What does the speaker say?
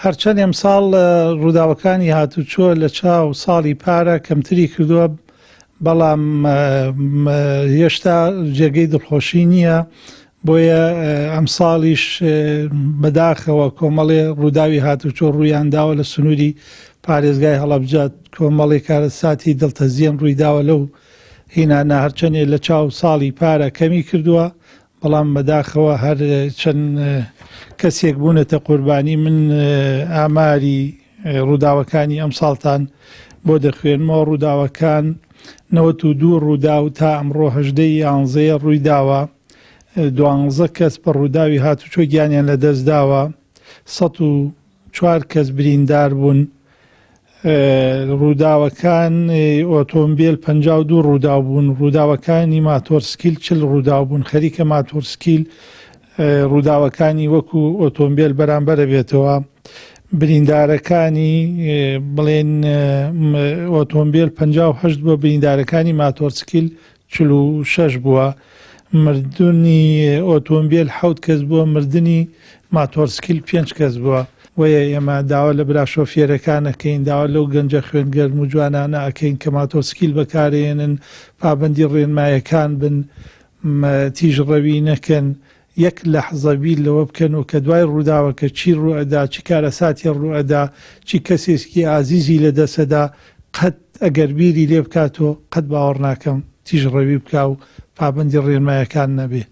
هەرچەند ئەمساڵ ڕووداوەکانی هاتوچۆ لە چاو ساڵی پارە کەمتری کردووە، بەڵام هێشتا جێگەی دڵخۆشی نییە، بۆیە ئەمساڵیش بەداخەوە کۆمەڵێ ڕووداوی هاتوچۆ ڕوویان داوە لە سنووری پارێزگای هەڵەبجە، کۆمەڵێ کارەساتی دڵتەزیێن ڕوویداوە لەو هینانە، هەرچەندێ لە چاو ساڵی پارە کەمی کردووە، بەڵام بەداخەوە هەر چەند کەسێک بوونەتە قوربانی. من ئاماری ڕووداوەکانی ئەمساڵتان بۆ دەخوێنمەوە. ڕووداوەکان 92 ڕووداو تا ئەمڕۆ 18 ی یانزەیە ڕووی داوە، دوانزە کەس بە ڕووداوی هاتوچۆ گیانیان لەدەست داوە، 104 کەس بریندار بوون. ڕووداوەکان ئۆتۆمبیل 52 ڕووداو بوون، ڕووداوەکانی ماتۆرسکیل 40 ڕووداو بوون. خەریکە ماتۆرسکیل ڕووداوەکانی وەکو ئۆتۆمبیل بەرامبەرە بێتەوە. بریندارەکانی بڵێن ئۆتۆمبیل 58 بووە، بریندارەکانی ماتۆرسکیل 46 بووە. مردنی ئۆتۆمبیل حەوت کەس بووە، مردنی ماتۆرسکیل پێنج کەس بووە. بۆیە ئێمە داوا لە برا شۆفێرەکان ئەکەین، داوا لەو گەنجە خوێن گەرم و جوانانە ئەکەین کە ماتۆرسکیل بەکارئێنن، پابەندی ڕێنمایەکان بن، تیژڕەوی نەکەن، یەک لەحزە بیر لەوە بکەنەوە کە دوای ڕووداوەکە چی ڕووئەدا، چ کارەساتێ ڕووئەدا، چی کەسێکی ئازیزی لەدەستئەدا، قەت ئەگەر بیری لێ بکاتۆ قەت باوەڕ ناکەم تیژڕەوی بکا و پابەندی ڕێنمایەکان نەبێ.